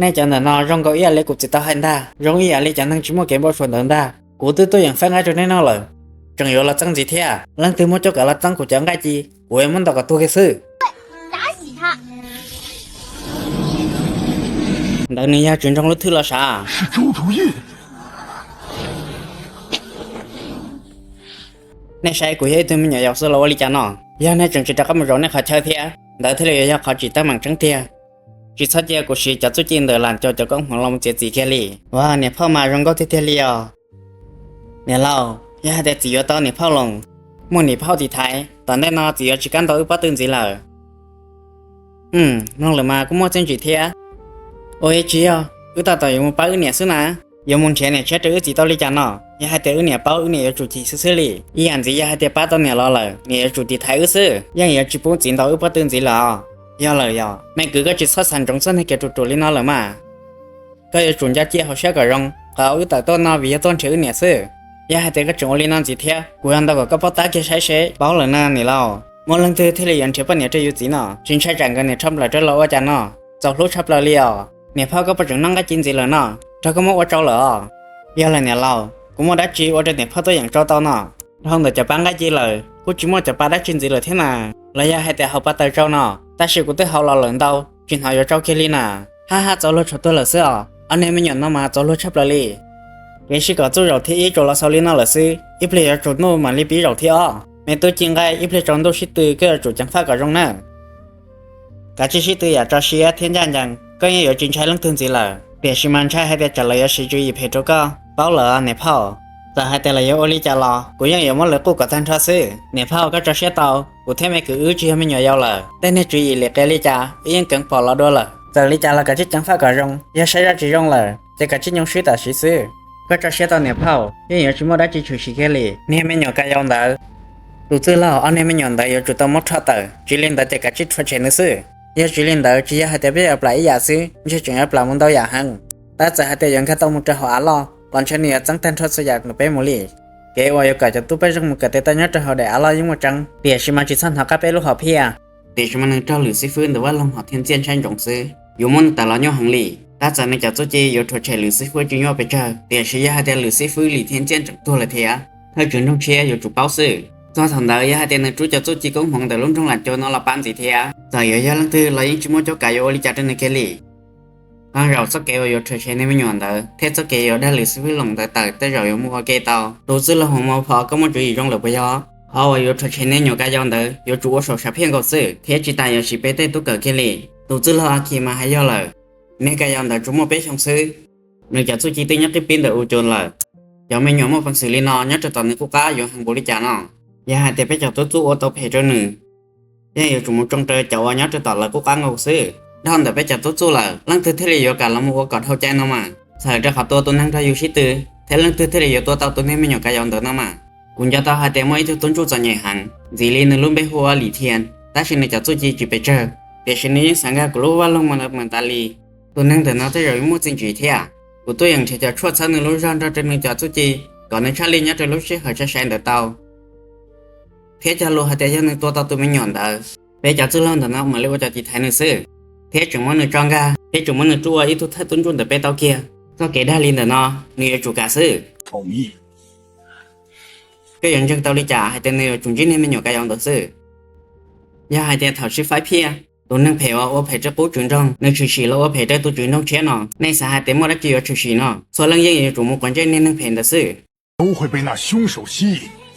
Nej cov ntawm no zoo nkaus ib yam li kuv txiv tau hais ntag, zoo ib yam li cov neeg tsis muaj kev npau suav ntawd ntag. Kuv twb tuaj yeem faib nqaij rau nej noj lawm, tseem yuav los txeeb ntxiv thiab. Leej twg muaj cuab kav los txeeb kuv cov nqaij ci, kuv yuav muab ntaus kom tuag kiag xwb. Ntawd nws yog tswv nroog lub thwj los sav. Nej saib kuv yog ib tug me nyuam yaus xwb los ua li cas no? Yog nej tseem tsis rov qab mus zaum nej qhov chaw thiab, ntawd thiaj li yuav yog qhov tsim teeb meem tseeb tiag. Tsis txhob cia kuv siv cov txuj ci ntawm Lam Caus cov koob hmoov los mus txiav txim kiag li. Ua niam phauj mas zoo nkauj tiag tiag li os. Niam laus, yog hais tias txiv yuav tau niam phauj los, muaj niam phauj tiv thaiv, tom ntej no txiv yuav tsis kab ntau wb pob tw ntxiv lawm. Mloog lawm mas kuj muaj txiaj ntsig thiab. Ua ib tsis yog wb tab tom yuav mus pab wb niam xwb na, yuav mus nrhiav niam tshiab rau wb txiv tau li cas no? Yog hais tias wb niam paub wb niam yuav tsum chim xwb xwb li. Ib yam ntxiv yog hais tias pab tau niam los lawm, niam yuav tsum tiv thaiv wb xwb, yeej yuav tsis pub txiv ntaus wb pob tw ntxiv lawm os. Yog lawm yog, me kwv koj tsis txhob xav ntsoov txog niag kev ruam ruam li no lawm mas. Koj yuav tsum nco cia hauv siab kom zoo, qhov wb tawm tuaj no vim yog tuaj nrhiav wb niam xwb. Yog hais tias koj tseem ua li no ntxiv thiab, kuv yuav ntaus kom koj paub tab kiag saib seb. Paub lawm na niam laus, muaj leej twg thiaj li yuav nrhiav poj niam rau yus txiv no? Tsis ntshai tsam nkawd niam rho nplawm rau los ua cas no? Txaus hlub tshaj plaws li os. Niam phauj koj puas tseem noj nqaij ci ntxiv lawm no? Nrog koj muab ua tsau lawm os. Yog lawm niam laus, kuv muaj dab tsi ua rau niam phauj tuaj yeem tsau tau no? Dhau ntawm cov pab nqaij ci lawm kuj tsis muaj cov pab dab tsi ntxiv lawm thiab na. Los yog hais tias hauv pas taws tsau no, tab sis kuv twb hau los lawm ntau, tsis hnov yuav tsau kiag li na. Hab hab, txaus luag tshuav tuag lawm xwb os. Ob niag me nyuam no mas txaus luag tshaj plaws li. Kev sib kom txuj zaum thib ib tsuas los xaus li no lawm xwb, ib pliag yuav tsum nuj mam li pib zaum thib ob. Me tub ci nqaij, ib pliag tsaus ntuj sib tw koj yuav tsum ceev faj kom zoo na. Kav tsij sib tw yam tso siab thiab ncaj ncees, koj yeej yuav tsis ntshai leej twg ntxiv lawm. Tiam sis mas ntshai hais tias tsam lawv yuav siv tswv yim phem rau koj. Paub lawm niam phauj, txawm hais tias lawv yuav ua li cas los kuv yeej yuav muab lawv quj kom tag nrho xwb. Niam phauj koj tso siab tau, kuv thiab me kwv wb tsis yog me nyuam yaus lawm, tej niag tswv yim lim qias li cas wb yeej keev pom los dua lawm. Txawm li cas los kav tsij ceev faj kom zoo, yog saib zaj tsis zoo lawm ces kav tsij nyoo swb tam sim xwb. Koj tso siab tau niam phauj, yeej yuav tsis muaj dab tsi tshwm sim kiag li. Niag me nyuam ka yau ntawd, tus txwj laug, ob niag me nyuam ntawd yuav tsum tau muab rho tawm, tsis li ntawd ces kav tsij rhuav tshem nws xwb. Yog tsis li ntawd tsis yog hais tias peb yuav plam ib yam xwb, ntshe tseem yuav plam mus ntau yam heev. Tab txawm hais tias yuav nkag tau mus rau hauv av loj los ntshe nws yuav txeeb tag nrho txhua yam nrog peb mus li. Kev uas yuav kom cov tub pej zeej mus kawm tes taw nyob rau hauv daim av loj yeej muaj tseeb, tiam sis mas tsis txhob hnov qab peb lub hom phiaj. Tiam sis mas nws raug lwm xib fwb ntawm vaj loog hom thiaj ntxiaj ntshai ntsoov xwb, yuav muab nws tawm los nyuaj heev li. Tab txawm nws cov txuj ci yuav rhuav tshem lwm xib fwb tsis nyuaj pes tsawg, tiam sis yog hais tias lwm xib fwb lim thiab ntxiaj ntsoov tuag lawm thiab, thawj tswv nroog tshiab yuav tsum paub xwb. Txog thaum ntawd yog hais tias nws rub cov txuj ci koob hmoov ntawm lub nroog Lam Caus no los pab ntxiv thiab, txawm yuav yog leej twg los yeej tsis muaj cuab kav yuav ua li cas rau nws kiag li. Qee zaum txoj kev uas yuav rhuav tshem niag me nyuam ntawd thiab txoj kev yuav dag lwm xib fwb loos ntawd tawm tej zaum yuav mus ua ke tau. Tus txwj laug Hmoob Mauv Phov, koj muaj tswv yim zoo lawm puas yog? Qhov uas yuav rhuav tshem niag me nyuam ka yau ntawd yuav tsum ua saum sam phiaj nkaus xwb, thiab tsis tas yuav siv peb tej tub kawm kiag li. Tus txwj laug Akhis mas hais yog lawm, niag ka yau ntawd tsuas muaj peb xyoo xwb, nws cov txuj ci twb nyob qib pib ntawm U Cus lawm. Cov me nyuam muaj peev xwm li no nyob rau tom nws qub qab yuav heev npaum li cas no? Yog hais tias peb cov tub txuj ua tau phem rau nws, yeej yuav tsum mus tsoo rau cov uas nyob rau tom lawv qub qab nkaus xwb. Dhau ntawm peb cov tub txuj lawm, leej twg thiaj li yuav kam los mus ua kom dhau cai no mas? Txhawm rau qhov tua tus neeg nrog yus sib tw, thiab leej twg thiaj li yuav tua tau tus niag me nyuam ka yau ntawd no mas? Kuv nco tau hais tias muaj ib tug tub ntsuj txom nyem heev, ntxiv li nws lub npe hu ua Lim Thian, tab sis nws cov txuj ci tsis pes tsawg, tiam sis nws yeej xav nkag kuv lub vaj loog mus ntawd mus tas li. Tus neeg ntawm no tej zaum yuav muaj txiaj ntsig thiab. Kuv tuaj yeem nrhiav cov tshuaj txhawb nws lub zog nrog rau nws cov txuj ci, kom nws tshaj lij nyob rau lub sij hawm sai sai ntawd tau. Thiab cog lus hais tias yog nws tua tau tus me nyuam ntawd, peb cov txwj laug ntawm no mam li ua cov tiv thaiv nws xwb, thiab tseem muab nws tso nkag, thiab tseem muab nws rub ua ib tug thawj tub ntsuj ntawm peb tau kiag. Txoj kev dag li ntawm no, nws yuav tsum kam xwb. Koj yuav ntseeg tau li cas hais tias nws yuav tsum ntsib niag me nyuam ka yau ntawd xwb? Yog hais tias thaum sib faib phiaj, tus neeg phem uas ua phem rau qub tswv nroog, nws tshwm sim los ua phem rau tus tswv nroog tshiab no, nej xav hais tias muaj dab tsi yuav tshwm sim no? Txhua leej yeej yuav tsum mus quav ntsej niag neeg phem ntawd xwb.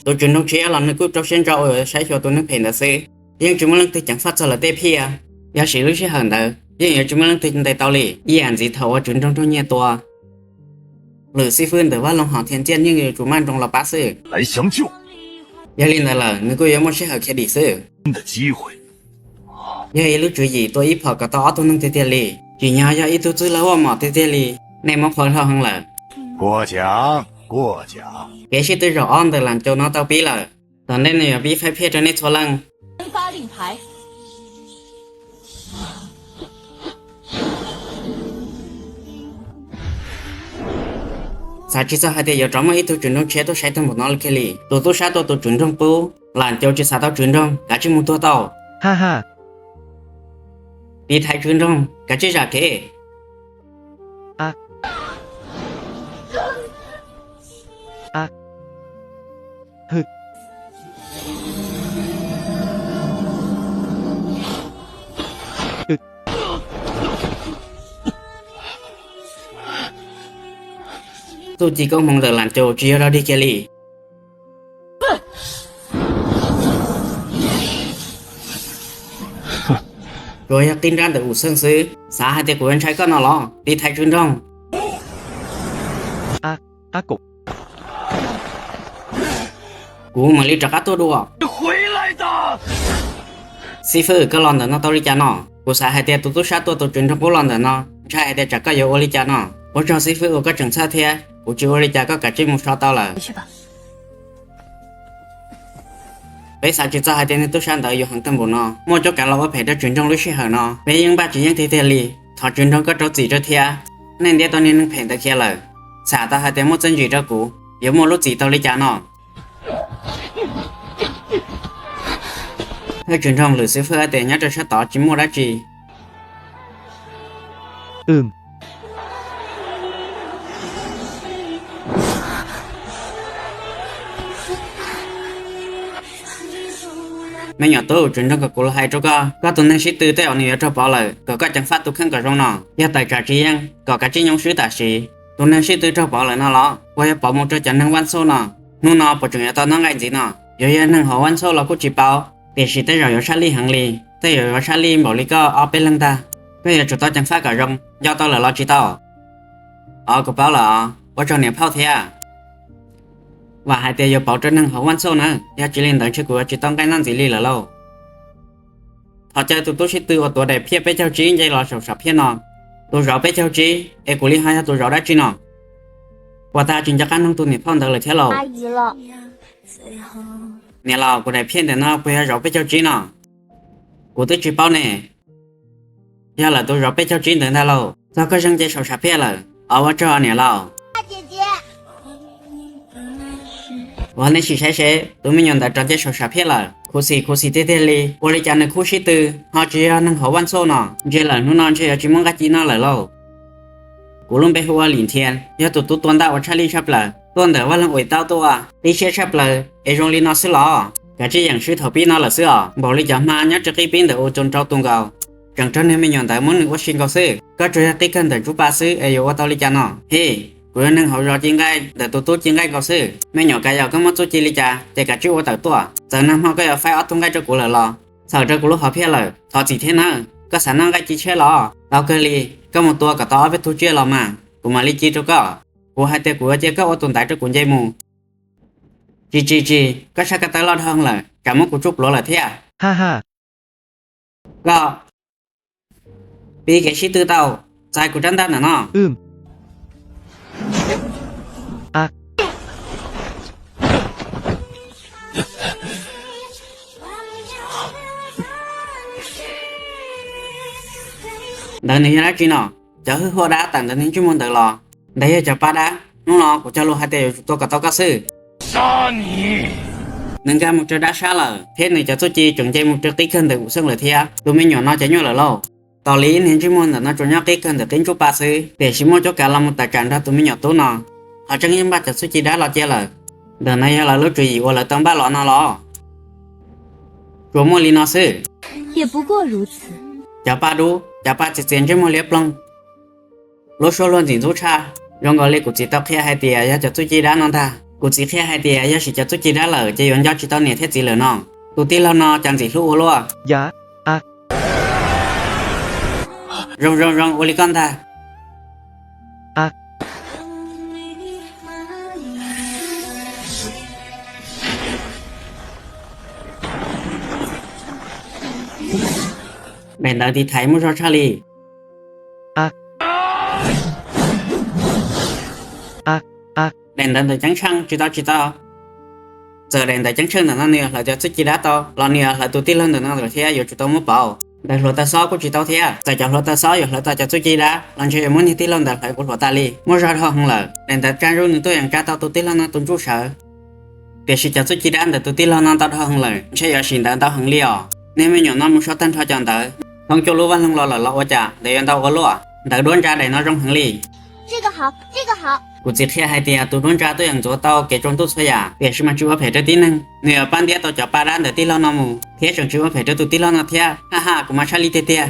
Tus tswv nroog tshiab los nws kuj rau siab ntso uas yuav saib xyuas tus neeg phem ntawd xwb, yeej tsis muaj leej twg ceev faj txog lawv tej phiaj. Yog siv lub sij hawm ntawd yeej yuav tsis muaj leej twg ntes tau li. Ib yam ntxiv thaum uas tswv nroog raug nyiaj tua, lwm xib fwb ntawm vaj loog hom thiab ntxiaj yeej yuav tsum maj nroos los pab xwb. Yog li ntawd lawm nws kuj yuav muaj sij hawm khiav dim xwb. Yog ib lub tswv yim tua ib phom kom tau ob tug neeg tiag tiag li. Tsim nyog yog ib tug txwj laug uaj mom tiag tiag li. Nej muab qhuav hlo heev lawm. Kev sib tw zaum ob ntawm Lam Caus no tau pib lawm. Tom ntej no yuav pib faib phiaj rau nej txhua leej. Xav tsis txog hais tias yuav rov muaj ib tug tswv nroog tshiab tuaj saib tag npaum no li kiag li. Tus tub sab tua tus tswv nroog pub, Lam Caus tsis xav tau tswv nroog, kav tsij mus tuag tau. Ha ha. Tiv thaiv tswv nroog, kav tsij zam kev. A, a, hw. Txuj ci koob hmoov ntawm lam cus tsis yog dog dig kiag li. Tsuas yog qib nrab ntawm ub xeej xwb, xav hais tias kuv yuav ntshai koj no los? Tiv thaiv tsw nroog. Kuv mam li rov qab tuaj dua. Xib fwb, koj los ntawm no tau li cas no? Kuv xav hais tias tus tub sab tua tus tswv nroog qub los ntawm no, ntshai hais tias tsam koj yuav ua li cas no. Ua tsaug xib fwb uas koj tseem txhawj thiab, kuv tsis ua li cas, koj kav tsij mus so tau lawm. Peb xav tsis txog hais tias niag tub sab ntawd yuav heev tag npaum no, muaj cuab kav los ua phem rau tswv nroog lub sij hawm no, peb yeej npaj tsis yeej tiag tiag li. Thov tswv nroog koj rau txim rau thiab. Nej ntiab tau niag neeg phem ntawd khiav lawm, txham tau hais tias muaj txiaj ntsig rau kuv, yuav muaj lub txim tau li cas no? Thawj tswv nroog, lwm xib fwb hais tias nyob rau sab tod tsis muaj dab tsi. Me nyuam tub, tswv nroog kom kuv los hais rau koj, koj tus neeg sib tw tej zaum nws yuav raug pov lawm, kom koj ceev faj tu kheej kom zoo no. Yog tawm tsam tsis yeej, kom kav tsij nyoo swb tam sim. Tus neeg sib tw raug pov lawm no los puas yog pov mus rau cov neeg vaj ntxhauj no? Hnub no puas tseem yuav tau noj nqaij ntxiv no? Yuav yog neeg hauv vaj ntxhauj los kuj tsis paub, tiam sis tej zaum yuav sab lij heev li, tej zaum yuav sab lij npaum li koj ob peb leeg ntag. Koj yuav tsum tau ceev faj kom zoo, nco tau lawm los tsis tau? Os, kuv paub lawm os, ua tsaug niam phauj thiab. Vam hais tias yuav pauv rau neeg hauv vaj ntxhauj na, yog tsis li ntawd ntshe kuv yuav tsis tau nqaij noj ntxiv li lawm lauj. Thov caw tus tub sib tw uas tuav daim phiaj peb caug tsib nce los saum sam phiaj no. Tus zauv peb caug tsib es kuv li ho yog tus zauv dab tsi no? Puas tas tsis nco qab noog tus niam phauj ntawd lawm thiab lauj? Niam laus, kuv daim phiaj ntawm no puas yog zauv peb caug tsib no? Kuv twb tsis paub ne. Yog lawm tus zauv peb caug tsib ntawd ntag lauj. Txog koj zeeg nce saum sam phiaj lawm, os, ua tsaug niam laus. Ua, nej sim saib seb, tus me nyuam ntawd rov nce saum sam phiaj lawm, khuv xim khuv xim tiag tiag li. Ua li cas nws khub sib tw ho tsis yog neeg hauv vaj ntxhauj no? Ntsia lawm hnub no ntshe yuav tsis muaj nqaij ci noj lawm lauj. Kuv lub npe hu ua Lim Nthia, yog tus tub tua ntaj uas tshaj lij tshaj plaws tuaj ntawm vaj loog Uim Tau tuaj, qib siab tshaj plaws es zoo li no xwb los? Kav tsij yeem swb thaum pib no lawm xwb os, npaum li cov hma nyob rau qib pib ntawm ub txog rau tus nkaus. Tseem raug niag me nyuam ntawd muab nws ua si nkaus xwb. Koj tsuas yog qib kawg ntawm ntsuj pa xwb es yuav ua tau li cas no? Hib, kuv yog neeg hauv zos ci nqaij ntawm tus tub ci nqaij nkaus xwb. Me nyuam, kav yam koj muaj txuj ci li cas ces kav tsij ua tawm tuaj. Txawm nag hmo koj yuav faib ob tug nqaij rau kuv lawm los txhawm rau kuv lub hauv phiaj lawm, thov txim thiab nawb. Koj xav noj nqaij ci tshiab los? Tau kawg li, koj mus tua kom tau ob peb tug tsiaj los mas kuv mam li ci rau koj. Kuv hais tias kuv yuav cia koj ua tus ntaiv rau kuv nce mus. Tsis tsis tsis, koj sab ko taw loj dhau lawm, tsam muab kuv tsuj pluav lawm thiab. Koj, pib kev sib tw tau, txais kuv rab ntaj ntawm no. Ntawd nws yog dab tsi no? Cov hwj huaj dab tawm ntawm niag ntsej muag ntawd los? Ntawd yog cov pab dab, hnub no kuv cog lus hais tias yuav tsum tua kom tau koj xwb. Nws nkag mus rau dab sab lawm thiab nws cov txuj ci tseem nce mus rau qib kawg ntawm ub xeej lawm thiab. Tus me nyuam no ces nyuaj lawm lauj. Tos li ib niag ntsej muag ntawm no tsuas nyob qib kawg ntawm qib ntsuj pa xwb, tiam sis muaj cuab kav los mus tawm tsam nrog tus me nyuam tub no, qhov tseeb yeej npaj cov txuj ci dab los cia lawm. Ntawm no yog lawv lub tswv yim uas lawv tau npaj los no los? Tsuas muaj li no xwb. Cov paj dub, cov paj txias txias ntsej muag liab ploog, lub suab luag ntxim ntxub tshaj. Zoo nkaus li kuv txiv tau qhia hais tias yog cov txuj ci dab no ntag. Kuv txiv qhia hais tias yog siv cov txuj ci dab lawm ces yuav nco tsis tau niam thiab txiv lawm no. Tus tij laug no cas ntxim hlub ua luaj. Zoo zoo zoo, ua li koj ntag. Daim ntawv tiv thaiv muaj zog tshaj li. Daim ntawv ntawm ceeb tsheej, tsis tau tsis tau. Txawm daim ntawv ceeb tsheej ntawm no nws yuav hlawv cov txuj ci dab tau los nws yuav hlawv tus tij laug ntawm no lawm thiab, yuav tsum tau muab pauv. Ntawv hluav taws xob kuj tsis tau thiab, txawm cov hluav taws xob yuav hlawv tau cov txuj ci dab los ntshe yuav muab niag tij laug ntawd hlawv kuv hluav tas li. Muaj zog dhau heev lawm. Daim ntawv tsa ntsub nws tuaj yeem tsa tau tus tij laug no tus ntsuj sawv, tiam sis cov txuj ci dab ntawm tus tij laug no ntau dhau heev lawm, ntshe yuav sim ntawv ntau heev li os. Niag me nyuam no mus so tag nrho cov ntawv, thoob cuaj lub vaj loog los lawm los ua cas ntawv yuav ntau ua luaj. Ntawv duab ntsa daim no zoo heev li. Kuv txiv qhia hais tias tus duab ntsa twb yeej ntxuav tau kev tsaus ntuj txhua yam, tiam sis mas tsis ua phem rau tib neeg. Nws yuav pab ntiab tau cov paj dab ntawm tij laug no mus, thiab tseem tsis ua phem rau tus tij laug no thiab. Ha ha, kuv mas tshaj lij tiag tiag.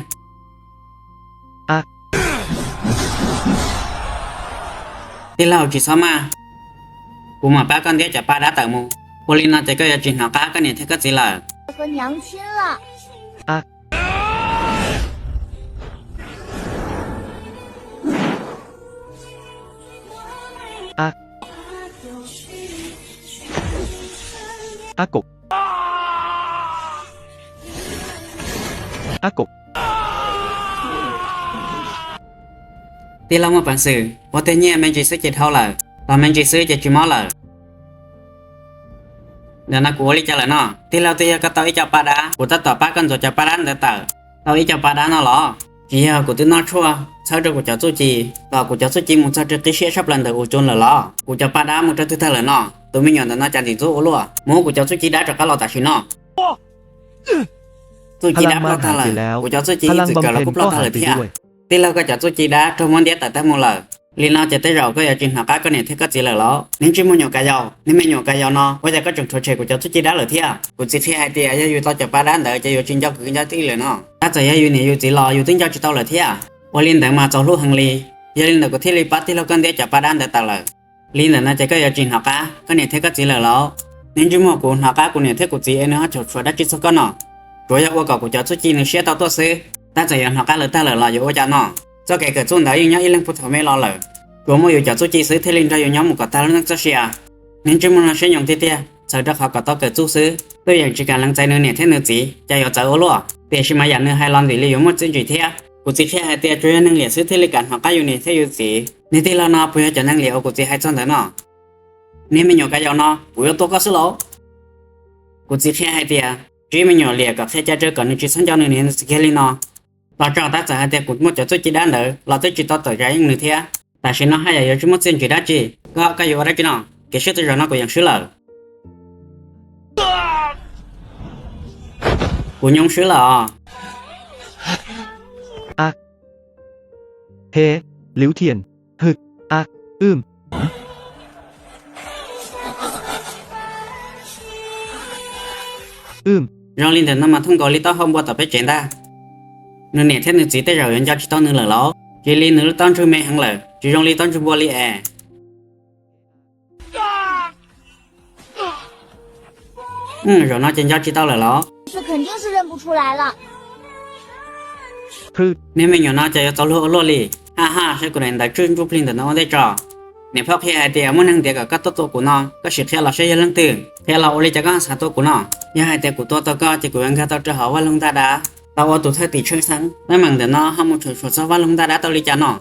Tij laug tsis txhob maj, kuv mam pab koj ntiab cov paj dab tawm mus. Ua li no ces koj yuav tsis hnov qab koj niam thiab koj txiv lawm. Tij laug muaj peev xwm ua tej nyiaj me ntsis xwb ces dhau lawm, los me ntsis xwb ces tsis mob lawm. Ntawm no kuv ua li cas lawm no? Tij laug, twb yog koj tau ib co paj dab, kuv tab tom pab koj ntxuav cov paj dab ntawd tawm. Tau ib co paj dab no los? Tsis yog, kuv twb noj tshuaj txhawb rau kuv cov txuj ci, kom kuv cov txuj ci mus txog rau qib siab tshaj plaws ntawm us coos lawm los? Kuv cov paj dab mus rau twg tag lawm no? Tus me nyuam ntawm no cas ntxim ntxub ua luaj, muab kuv cov txuj ci dab rov qab los tam sim no. Txuj ci dab ploj tag lawm, kuv cov txuj ci ib txwm kawm los kuj ploj tag lawm thiab. Tij laug, koj cov txuj ci dab raug muab ntiab tawm tag mus lawm. Li no ces tej zaum koj yuav tsis hnov qab koj niam thiab koj txiv lawm los? Niag ntsej muag nyuam kav yau, niag me nyuam kav yau no, ua cas koj tseem rhuav tshem kuv cov txuj ci dab lawm thiab? Kuv txiv qhia hais tias yog yus tau cov paj dab ntawd ces yuav tsis nco kwv nco tij lawm no. Tab txawm yog yus niam yus txiv los yus twb nco tsis tau lawm thiab. Ua li ntawd mas txaus hlub heev li. Yog li ntawd kuv thiaj li pab tij laug koj ntiab cov paj dab ntawd tawm lawm. Li ntawm no ces koj yuav tsis hnov qab koj niam thiab koj txiv lawm los? Niag ntsej muag, kuv hnov qab kuv niam thiab kuv txiv es nws ho tshuav tshuav dab tsi txog koj no? Tsuav yog ua kom kuv cov txuj ci nws siab tau tuaj xwb. Tab txawm yuav hnov qab lawv tag lawm los yuav ua cas no? Txoj kev kawm txuj ntawd yeej nyob ib leeg puag thaum me los lawm. Tsuas muaj yus cov txuj ci xwb thiaj li nrog yus nyob mus kom tag lub neej txoj sia. Niag ntsej muag no siab nyoos tiag tiag, txhawm rau qhov kom tau kawm txuj xwb twb yeej tsis kam lees txais nws niam thiab nws txiv, cas yuav txawv ua luaj. Tiam sis mas yam nws hais los ntim li yuav muaj txiaj ntsig thiab. Kuv txiv qhia hais tias tsuas yog neeg liam xwb thiaj li kam hnov qab yus niam thiab yus txiv. Niag tij laug no puas yog cov neeg liam uas kuv txiv hais txog ntawd no? Niag me nyuam kav yau no, kuv yuav tua koj xwb lauj. Kuv txiv qhia hais tias tsib me nyuam liam kom qhia cai raws kom nws tsis txhob nco nws niam nws txiv kiag li no. Los tso, tab txawm hais tias kuv muaj cov txuj ci dab ntawd los twb tsis tau tawm zam yeej nws thiab. Tam sim no haj yam yuav tsis muaj txiaj ntsig dab tsi, koj koj yuav ua dab tsi no? Kev sib tw zaum no kuv yeej swb lawm. Kuv nyob swb lawm os. Zoo li ntawm no mas thooj nkaus li taub hau npua tom peb tsev ntag. Nws niam thiab nws txiv tej zaum yuav nco tsis tau nws lawm lauj. Cia li nws lub taub ntswg me heev lawm, tsis zoo li taub ntswg npua li es. Zaum no ces nco tsis tau lawm los? Niag me nyuam no ces yuav txaus luag ua luaj li. Ha ha, saib kuv daim ntawv tswj ntsuj plig ntawm no ua ntej tso. Niam phauj qhia hais tias muaj neeg ntiav kom koj tuaj tua kuv no, koj sim qhia los saib yog leej twg. Qhia los ua li cas koj ho xav tua kuv no? Yog hais tias kuv tua tau koj ces kuv yuav nkag tau rau hauv vaj loog ntaj dab, tau ua tus thawj tim tshwj xeeb. Teeb meem ntawm no ho mus tshwm suas txog vaj loog ntaj dab tau li cas no?